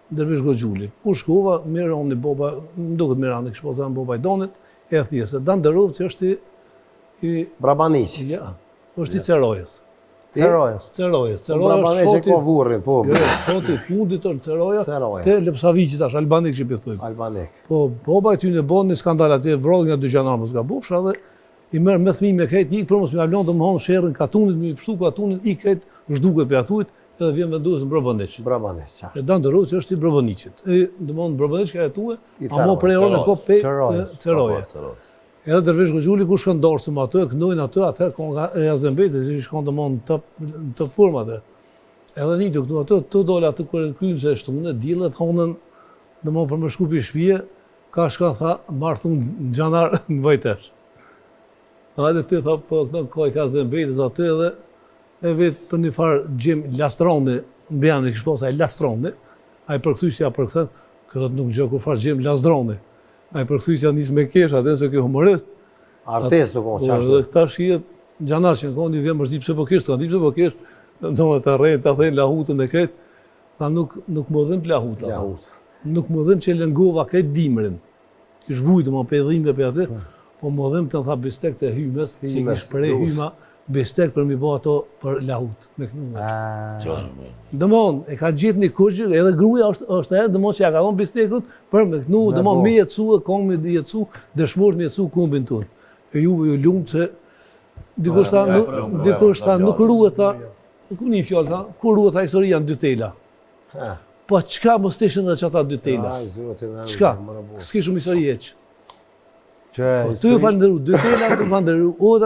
Dervish Goxhuli. Kur shkova, Mironi baba, më duket Mirani, kish pas emrin baba i Donit, e thjesht, se Dan Dërovci është i i Brabaniqit. Ja, është i Cerojës. Cerojës. Cerojës. Po Ceroja është shoti... ko vurrin, po. Jo, jo, shoti fundit është Ceroja, te Lepsaviqit tash, Albanik që po i thojmë. Albanik. Po, baba i tyne bon një skandal atje, vrau nga dy xhandarmë, mos gabofsha, dhe i merr me fëmijë me krejt, ik për mos me ia lon domthon sherrin katunit, me i pshtu katunit, ik krejt zhduket prej atujt, edhe vjen vendos në Brobaniq. Brobaniq, qartë. E Dan Dërovci është i Brobaniqit. E domthon Brobaniq ka jetue, amo prej orën e ko pe Ceroje. Po, po, Edhe Dervish Goxhuli kur shkon darsëm aty, e këndojnë aty, atëherë konga e Azem Bejtës, që shkon domthon në top në top formë atë. Edhe një të këtu aty, tu dol aty kur e krymë se e shtune, diellet honën, domthon për me shku pi shpije, ka shka tha, marr thun në xhanar në vajtesh. Hajde ti tha, po këndon ka i ka Azem Bejtës aty edhe e vet për një farë Xhem Lastroni, mbiemrin kish pas ai Lastroni, ai përkthyesi ja përkthen, ky thotë nuk gjë kurrfarë Xhem Lazdroni. Ai përkthyesi ja nis me kesh, atë se ky humorist. Artist u konë, po, qashtu. Dhe këta shihet, xhanar që në konë, i vjen mërzi pse po kesh, s'ka di pse po kesh, në të rrejnë, ta thejnë lahutën e krejt, tha nuk, nuk më dhimt lahuta. Lahuta. Nuk më dhimt që lëngova krejt dimrin. Kish vujtë, më pe dhimbje pe aty, po më dhimt të tha bistek të hymës, që i kish pre hyma, bistek për mi bo ato për lahut, me kënu. Domthon, e ka gjetë një kurgjë, edhe gruaja është është ajo, domthon që ja ka dhënë bistekut për me kënu, domthon me jetësu e kombin me jetësu, dëshmorët me jetësu kombin tonë. E juve ju lumt se dikush tha, nuk, dikush tha, nuk ruhet tha, nuk një fjalë tha, ku ruhet tha historia në dy tela. Po çka mos të ishin edhe qata dy tela? Çka? S'kishim histori hiç. Që Po, tu ju falënderu, dy tela, tu falënderu, Oda.